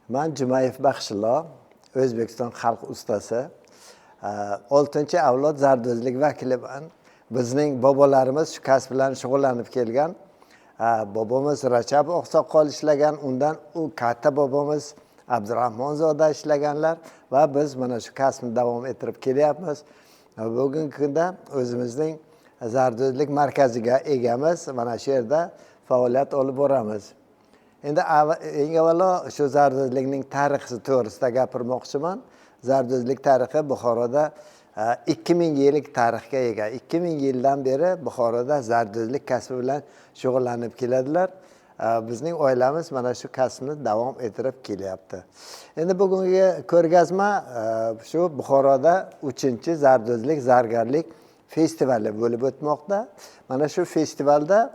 Man Jumayev Baxshillo, O'zbekiston xalq ustasi, oltinchi avlod zardo'zlik vakiliman. Bizning bobolarimiz shu kasb bilan shug'ullanib kelgan. Bobomiz Rachab oqsoqol ishlagan, undan u katta bobomiz Abdurahmonzoda ishlaganlar va biz mana shu kasbni davom ettirib kelyapmiz. Bugungi kunda o'zimizning zardo'zlik markaziga egamiz, mana shu yerda faoliyat olib boramiz. Endi eng avvalo shu zardo'zlikning tarixi to'g'risida gapirmoqchiman. Zardo'zlik tarixi Buxoroda 2000 yillik tarixga ega. 2000 yildan beri Buxoroda zardo'zlik kasbi bilan shug'ullanib keladilar. Bizning oilamiz mana shu kasbni davom ettirib kelyapti. Endi bugungi ko'rgazma shu Buxoroda 3 zardo'zlik zargarlik festivali bo'lib o'tmoqda. Mana shu festivalda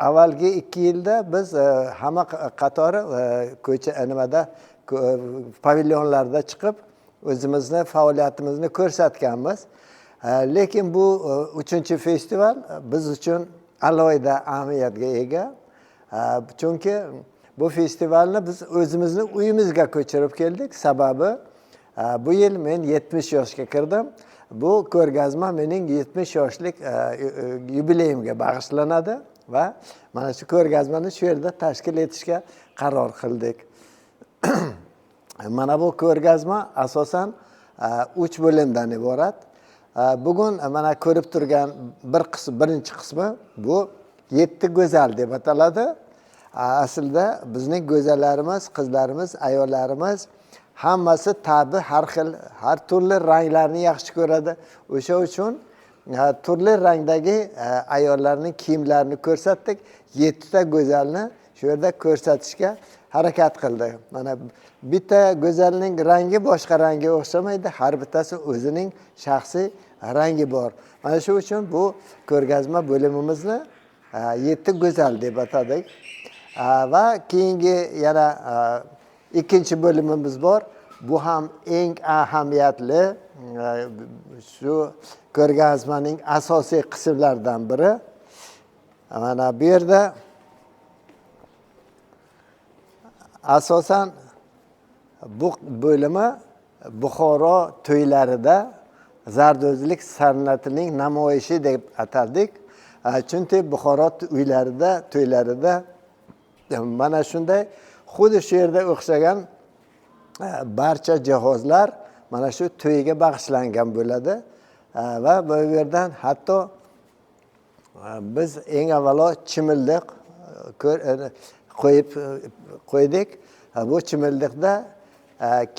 avvalgi 2 yilda biz hamma qatori ko'cha nimada pavilyonlarda chiqib o'zimizni faoliyatimizni ko'rsatganmiz. Lekin bu 3 festival biz uchun alohida ahamiyatga ega. Chunki bu festivalni biz o'zimizni uyimizga ko'chirib keldik. Sababi bu yil men 70 yoshga kirdim. Bu ko'rgazma mening 70 yoshlik yubileyimga bag'ishlanadi va mana shu ko'rgazmani shu yerda tashkil etishga qaror qildik. Mana bu ko'rgazma asosan 3 bo'limdan iborat. Bugun mana ko'rib turgan bir qism, birinchi qismi bu 7 go'zal deb ataladi. Aslida bizning go'zallarimiz, qizlarimiz, ayollarimiz hammasi tabi har xil, har turli ranglarni yaxshi ko'radi. O'sha uchun turli rangdagi ayollarning kiyimlarini ko'rsatdik. 7 ta go'zalni shu yerda ko'rsatishga harakat qildik. Mana bitta go'zalning rangi boshqa rangga o'xshamaydi, har bittasi o'zining shaxsiy rangi bor. Mana shu uchun bu ko'rgazma bo'limimizni 7 go'zal deb atadik. Va keyingi yana ikkinchi bo'limimiz bor. Bu ham eng ahamiyatli, shu ko'rgazmaning asosiy qismlaridan biri. Mana bu yerda asosan bu bo'limi Buxoro to'ylarida zardo'zlik san'atining namoyishi deb atardik. Chunki Buxoro uylarida, to'ylarida mana shunday xuddi shu yerda o'xshagan barcha jihozlar mana shu to'yga bag'ishlangan bo'ladi. Va bu yerdan hatto biz eng avvalo chimildiq qo'yib qo'ydik. Bu chimildiqda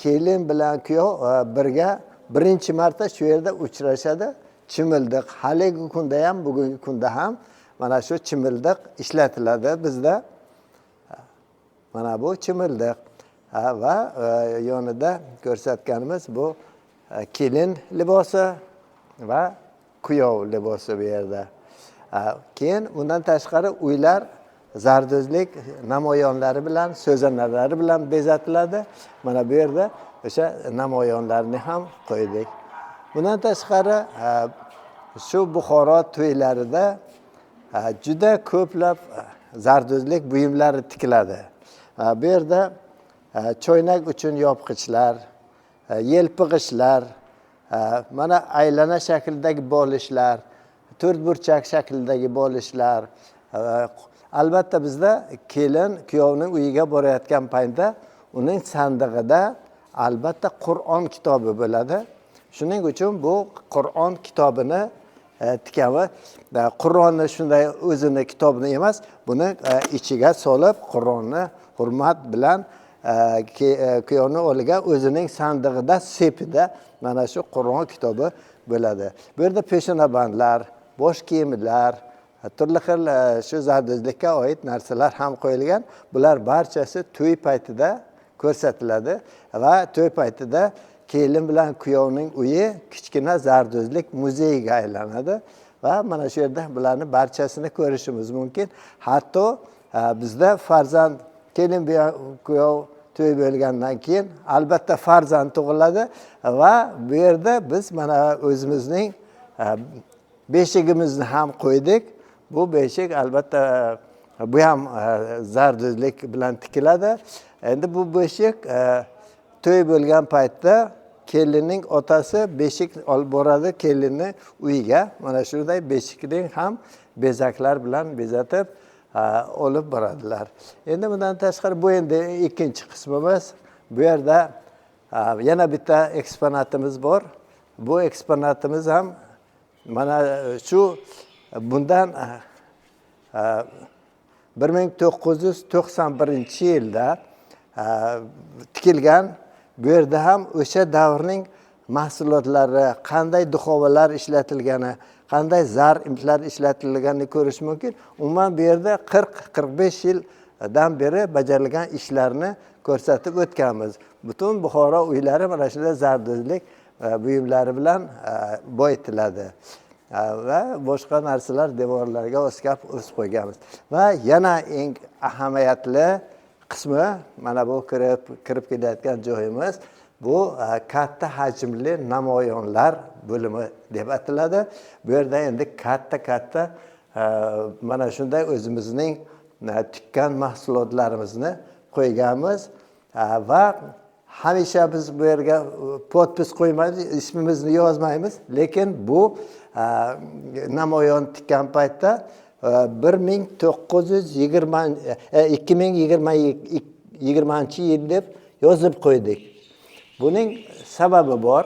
kelin bilan kuyov birga birinchi marta shu yerda uchrashadi. Chimildiq haligi kunda ham, bugungi kunda ham mana shu chimildiq ishlatiladi bizda. Mana bu chimildiq. Va yonida ko'rsatganimiz bu kelin libosi va kuyov libosi bu yerda. Keyin undan tashqari uylar zardo'zlik namoyonlari bilan, so'zanalari bilan bezatiladi. Mana bu yerda o'sha namoyonlarni ham qo'ydik. Bundan tashqari shu Buxoro to'ylarida juda ko'plab zardo'zlik buyumlari tikiladi. Bu yerda choynak uchun yopqichlar, yelpig'ichlar, mana aylana shaklidagi bolishlar, to'rtburchak shaklidagi bolishlar. Albatta bizda kelin kuyovning uyiga borayotgan paytda uning sandig'ida albatta Qur'on kitobi bo'ladi. Shuning uchun bu Qur'on kitobini tikami, Qur'onni shunday o'zini kitobini emas, buni ichiga solib Qur'onni hurmat bilan kuyovni o'liga o'zining sandig'ida, sepida mana shu Qur'on kitobi bo'ladi. Bu yerda peshonabandlar, bosh kiyimlar, turli xil shu zardo'zlikka oid narsalar ham qo'yilgan. Bular barchasi to'y paytida ko'rsatiladi va to'y paytida kelin bilan kuyovning uyi kichkina zardo'zlik muzeyiga aylanadi va mana shu yerda bularni barchasini ko'rishimiz mumkin. Hatto bizda farzand kelin bilan kuyov to'y bo'lgandan keyin albatta farzand tug'iladi va bu yerda biz mana o'zimizning beshigimizni ham qo'ydik. Bu beshik albatta bu ham zardo'zlik bilan tikiladi. Endi bu beshik to'y bo'lgan paytda kelinning otasi beshik olib boradi kelinni uyiga. Mana shunday beshikning ham bezaklar bilan bezatib olib boradilar. Endi bundan tashqari bu endi ikkinchi qismimiz. Bu yerda yana bitta eksponatimiz bor. Bu eksponatimiz ham mana shu bundan 1991-yilda tikilgan. Bu yerda ham o'sha davrning mahsulotlari, qanday duxovalar ishlatilgani, qanday zar iplar ishlatilganini ko'rish mumkin. Umuman bu yerda 40-45 yildan beri bajarilgan ishlarni ko'rsatib o'tganmiz. Butun Buxoro uylari mana shunday zardo'zlik buyumlari bilan boyitiladi. Va boshqa narsalar devorlarga oskab o'sib qo'yganmiz. Va yana eng ahamiyatli qismi mana bu kirib kelayotgan joyimiz, bu katta hajmli namoyonlar bo'limi deb ataladi. Bu yerda endi katta-katta mana shunday o'zimizning tikkan mahsulotlarimizni qo'yganmiz. Va hamisha biz bu yerga podpis qo'ymaymiz, ismimizni yozmaymiz, lekin bu namoyon tikkan paytda 1920, 2020-yil deb yozib qo'ydik. Buning sababi bor.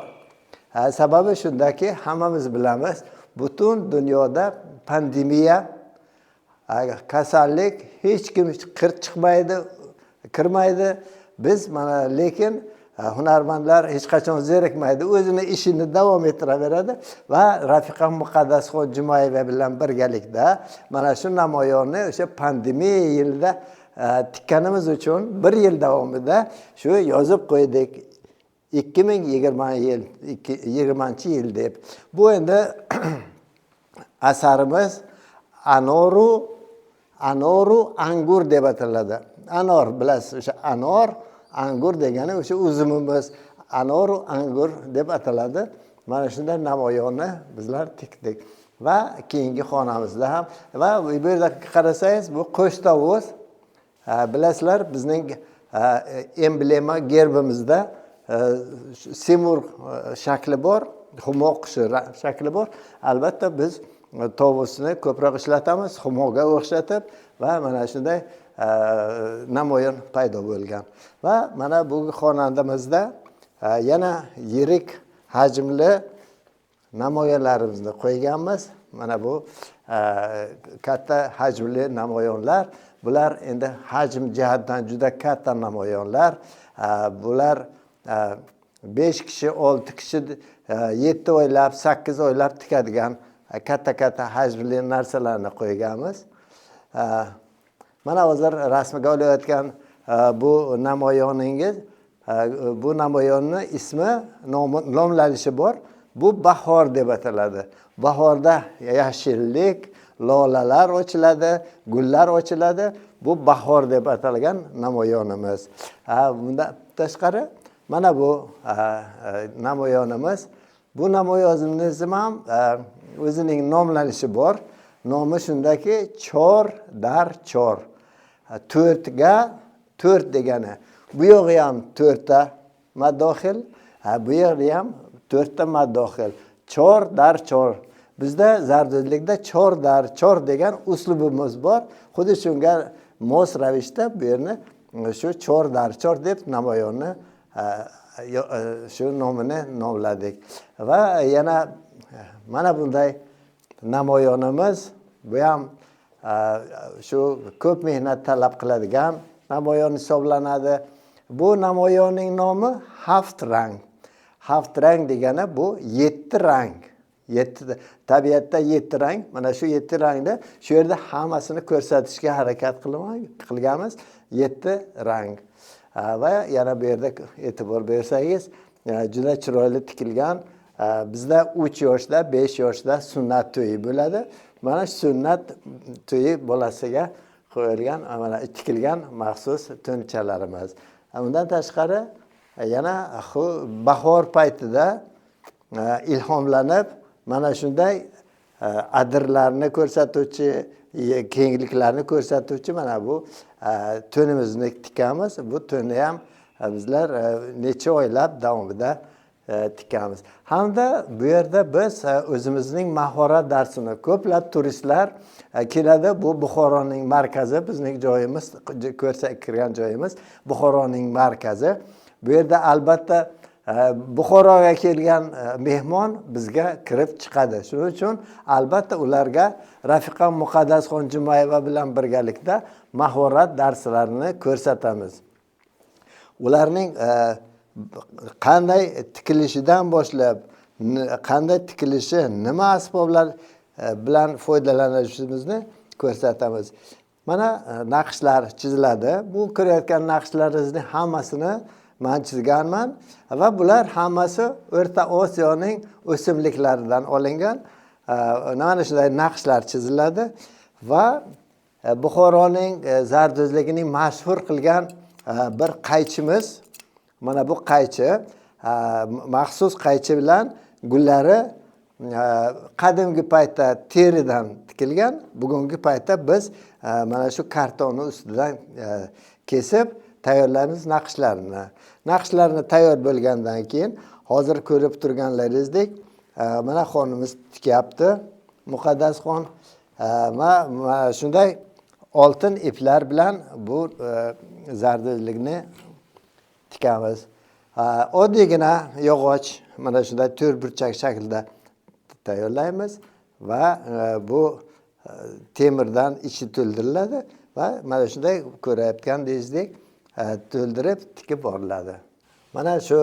Sababi shundaki, hammamiz bilamiz, butun dunyoda pandemiya, kasallik, hech kim qir chiqmaydi, kirmaydi. Biz mana lekin hunarmandlar hech qachon zerikmaydi, o'zini ishini davom ettiraveradi va rafiqam Muqaddasxon Jumayeva bilan birgalikda mana shu namoyonni o'sha pandemiya yilida tikkanimiz uchun bir yil davomida shu yozib qo'ydik 2020 yil, 20-yil deb. Bu endi asarimiz anoru angur deb ataladi. Anor bilasiz, o'sha anor angur degani o'sha uzumimiz, anoru angur deb ataladi. Mana shunday namoyonni bizlar tikdik. Va keyingi xonamizda ham, va bu yerda qarasangiz, bu qo'sh tovus. Bilasizlar, bizning emblema gerbimizda semurg shakli bor, humo qushi shakli bor. Albatta biz tovusni ko'proq ishlatamiz, humoga o'xshatib, va mana shunday namoyon paydo bo'lgan. Va mana bu xonadonimizda yana yirik hajmli namoyonlarimizni qo'yganmiz. Mana bu katta hajmli namoyonlar. Bular endi hajm jihatdan juda katta namoyonlar. Bular 5 kishi, 6 kishi, 7 oylab, 8 oylab tikadigan katta-katta hajmli narsalarni qo'yganmiz. Mana hozir rasmga olayotgan bu namoyoningiz, bu namoyonni ismi, nomlanishi bor. Bu bahor deb ataladi. Bahorda yashillik, lolalar ochiladi, gullar ochiladi. Bu bahor deb atalgan namoyonimiz. Bundan tashqari mana bu namoyonimiz. Bu namoyonimiz ham o'zining nomlanishi bor. Nomi shundaki, chor dar chor. To'rtga to'rt degani. Bu yog'i ham to'rtta maddohil, bu yerda ham to'rtta maddohil. Chor dar chor. Bizda zardo'zlikda chor dar chor degan uslubimiz bor. Xuddi shunga mos ravishda bu yerni shu chor dar chor deb namoyonni shu nomini nomladik. Va yana mana bunday namoyonimiz, bu ham shu ko'p mehnat talab qiladigan namoyon hisoblanadi. Bu namoyonning nomi haft rang. Haft rang degani bu 7 rang. 7, tabiatda 7 rang. Mana shu 7 rangda shu yerda hammasini ko'rsatishga harakat qilganmiz. 7 rang. Va yana bu yerda e'tibor bersangiz, juda chiroyli tikilgan. Bizda 3 yoshda, 5 yoshda sunnat to'yi bo'ladi. Mana shu sunnat to'yi bolasiga qo'yilgan, mana tikilgan maxsus to'nchalarimiz. Undan tashqari yana bahor paytida ilhomlanib mana shunday adirlarni ko'rsatuvchi, kengliklarni ko'rsatuvchi mana bu to'nimizni tikamiz. Bu to'nni ham bizlar necha oylab davomida tikamiz. Hamda bu yerda biz o'zimizning mahorat darsini, ko'plab turistlar keladi. Bu Buxoroning markazi, bizning joyimiz, ko'rsa kirgan joyimiz Buxoroning markazi. Bu yerda albatta Buxoroga kelgan mehmon bizga kirib chiqadi. Shuning uchun albatta ularga rafiqam Muqaddasxon Jumayeva bilan birgalikda mahorat darslarini ko'rsatamiz. Ularning qanday tikilishidan boshlab, qanday tikilishi, nima asboblar bilan foydalanishimizni ko'rsatamiz. Mana naqshlar chiziladi. Bu ko'rayotgan naqshlaringizni hammasini man chizganman va bular hammasi O'rta Osiyoning o'simliklaridan olingan. Mana shunday naqshlar chiziladi va Buxoroning zardo'zligining mashhur qilgan bir qaychimiz, mana bu qaychi, maxsus qaychi bilan gullari qadimgi paytda teridan tikilgan, bugungi paytda biz mana shu kartonni ustidan kesib tayyorlaymiz naqshlarni. Naqshlarni tayyor bo'lgandan keyin hozir ko'rib turganlaringizdek, mana xonimiz tikyapti, Muqaddasxon. Mana shunday oltin iplar bilan bu zardo'zlikni tikamiz. Oddiygina yog'och mana shunday to'rtburchak shaklda tayyorlaymiz va bu temirdan ichi to'ldiriladi va mana shunday ko'rayotganingizdek to'ldirib tikib boriladi. Mana shu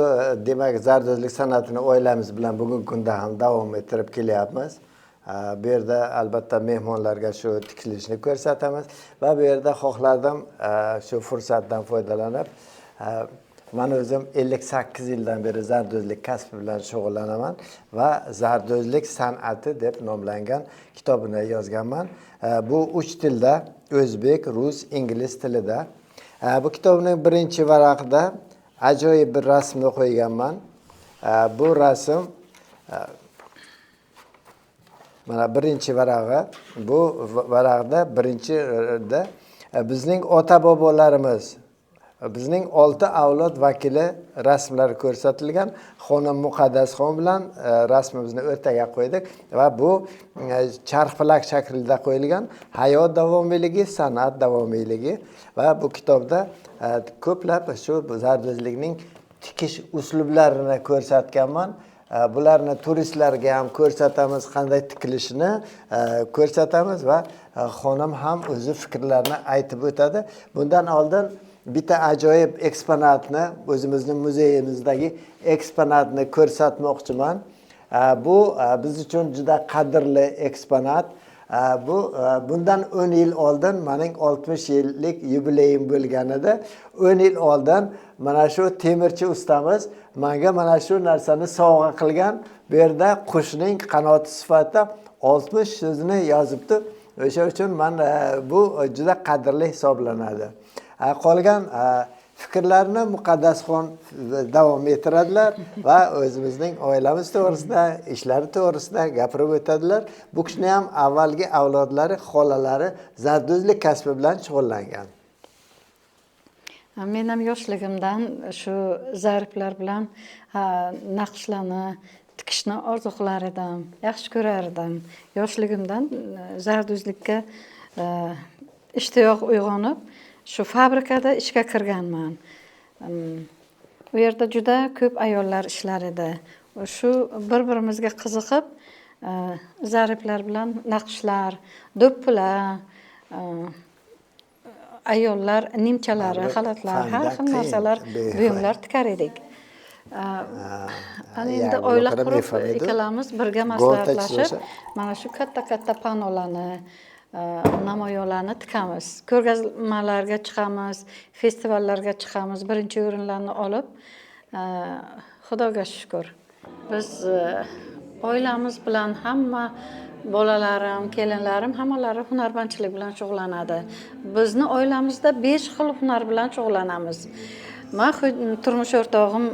demak zardo'zlik san'atini oilamiz bilan bugungi kunda ham davom ettirib kelyapmiz. Bu yerda albatta mehmonlarga shu tikilishni ko'rsatamiz va bu yerda xohlardim shu fursatdan foydalanib, man o'zim 58 yildan beri zardo'zlik kasbi bilan shug'ullanaman va zardo'zlik san'ati deb nomlangan kitobini yozganman. Bu 3 tilda, o'zbek, rus, ingliz tilida. Bu kitobning birinchi varaqida ajoyib bir rasmni qo'yganman. Bu rasm mana birinchi varag'i. Bu varaqda birinchida bizning ota bobolarimiz, bizning 6 avlod vakili rasmlari ko'rsatilgan. Xonim Muqaddasxon bilan rasmimizni o'rtaga qo'ydik va bu charxpalak shaklida qo'yilgan hayot davomiyligi, san'at davomiyligi va bu kitobda ko'plab shu zardo'zlikning tikish uslublarini ko'rsatganman. Bularni turistlarga ham ko'rsatamiz, qanday tikilishini ko'rsatamiz va xonim ham o'zi fikrlarini aytib o'tadi. Bundan oldin bitta ajoyib eksponatni, o'zimizni muzeyimizdagi eksponatni ko'rsatmoqchiman. Bu biz uchun juda qadrli eksponat. Bu bundan 10 yil oldin mening 60 yillik yubileyim bo'lgan edi. 10 yil oldin mana shu temirchi ustamiz menga mana shu narsani sovg'a qilgan. Bu yerda qushning qanoti sifatida 60 so'zini yozibdi. O'sha uchun men bu juda qadrli hisoblanadi. Qolgan fikrlarni Muqaddasxon davom ettiradilar va o'zimizning oilamiz to'g'risida, ishlari to'g'risida gapirib o'tadilar. Bu kishini ham avvalgi avlodlari, xolalari zardo'zlik kasbi bilan shug'ullangan. Men ham yoshligimdan shu zariflar bilan naqshlarni tikishni orzu qilar edim, yaxshi ko'rar edim. Yoshligimdan zardo'zlikka ishtiyoq uyg'onib, shu fabrikada ishga kirganman. U yerda juda ko'p ayollar ishlar edi. Shu bir-birimizga qiziqib, zariflar bilan naqshlar, do'ppilar, ayollar nimchalari, xalatlar, har xil narsalar, buyumlar tikar edik. Ana endi oila qurib ikkalamiz birga maslahatlashib, mana shu katta-katta panolarni, namoyonlarni tikamiz. Ko'rgazmalarga chiqamiz, festivallarga chiqamiz, birinchi o'rinlarni olib, Xudoga shukr. Biz oilamiz bilan hamma bolalarim, kelinlarim hammalari hunarmandchilik bilan shug'ullanadi. Bizni oilamizda 5 xil hunar bilan shug'ullanamiz. Men turmush o'rtog'im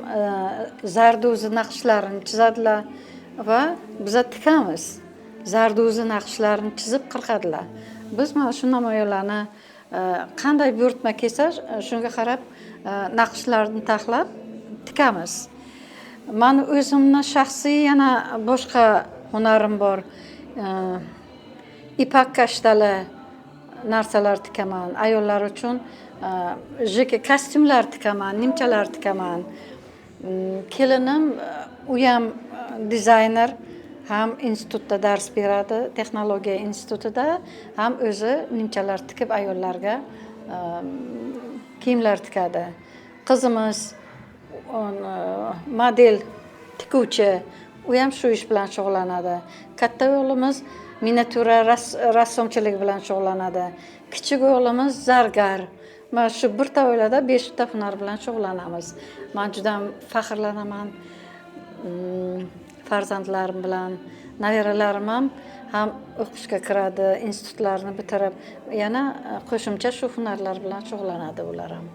zardo'zi naqshlarini chizadilar va biza tikamiz. Zardo'zi naqshlarini chizib qirqadilar. Biz mana shu namoyonlarni Qanday buyurtma kelsa, shunga qarab naqshlarni taxlab tikamiz. Mani o'zimni shaxsiy yana boshqa hunarim bor. Ipak kashtali narsalar tikaman. Ayollar uchun jeke kostyumlar tikaman, nimchalar tikaman. Kelinim u ham dizayner, ham institutda dars beradi, texnologiya institutida, ham o'zi nimchalar tikib ayollarga kiyimlar tikadi. Qizimiz model tikuvchi, u ham shu ish bilan shug'ullanadi. Katta o'g'limiz miniatyura rassomchilik bilan shug'ullanadi. Kichik o'g'limiz zargar. Mana shu birta oilada 5 ta hunar bilan shug'ullanamiz. Man juda faxrlanaman farzandlarim bilan. Nabiralarim ham o'qishga kiradi, institutlarni bitirib, yana qo'shimcha shu hunarlar bilan shug'ullanadi ular ham.